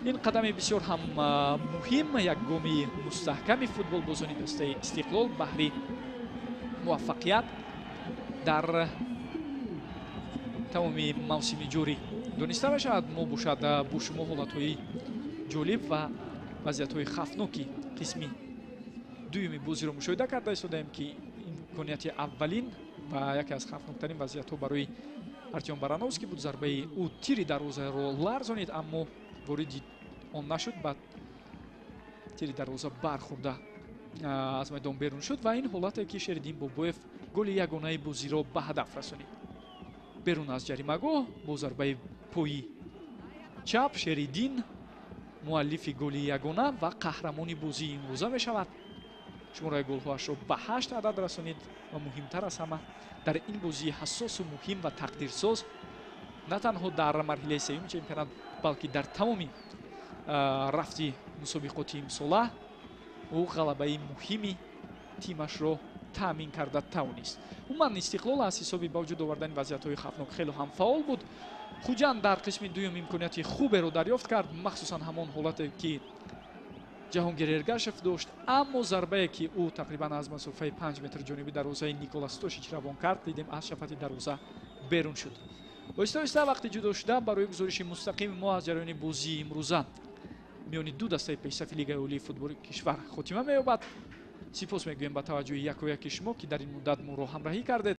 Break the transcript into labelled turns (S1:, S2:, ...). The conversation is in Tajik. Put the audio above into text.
S1: Ин қадами бисёр ҳам муҳим, як гоми мустаҳками футболбозони дастаи Истиқлол баҳри муваффақият дар тамоми мавсими ҷорӣ дониста мешавад. Мо бошад, бо шумо ҳолатҳои ҷолиб ва вазъиятҳои хавфноки қисми дуюми бозиро мушоҳида карда истодаем, ки имконияти аввалин ва яке аз хавфноктарин вазъиятҳо барои Артём Барановский буд. Зарбаи ӯ тири дарвозаро ларзонид, аммо вориди он нашуд, ба тири дарвоза бархӯрда аз майдон берун шуд. Ва ин ҳолате, ки Шериддин Бобоев голи ягонаи бозиро ба ҳадаф расонид берун аз ҷаримагоҳ бо зарбаи пои чап. Шериддин муаллифи голи ягона ва қаҳрамони бозии имрӯза мешавад. Шумораи голҳоашро ба ҳашт адад расонид ва муҳимтар аз ҳама, дар ин бозии ҳассосу муҳим ва тақдирсоз на танҳо дар марҳилаи сеюми чемпионат, балки дар тамоми рафти мусобиқоти имсола ӯ ғалабаи муҳими тимашро таъмин карда тавонист. Умуман, Истиқлол аз ҳисоби ба вуҷуд овардани вазъиятҳои хавфнок хело ҳам фаъол буд. Хуҷанд дар қисми дуюм имконияти хуберо дарёфт кард, махсусан ҳамон ҳолате, ки Ҷаҳонгир Эргашев дошт, аммо зарбае, ки ӯ тақрибан аз масофаи 5 метр ҷониби дарвозаи Никола Стошич равон кард, дидем, аз шафати дарвоза берун шуд. Оҳиста оҳиста вақти ҷудо шуда барои гузориши мустақими мо аз ҷараёни бозии имрӯза миёни ду дастаи пешсафи Лигаи олии футболи кишвар хотима меёбад. Сипос мегӯем ба таваҷҷӯҳи якояки шумо, ки дар ин муддат моро ҳамроҳӣ кардед.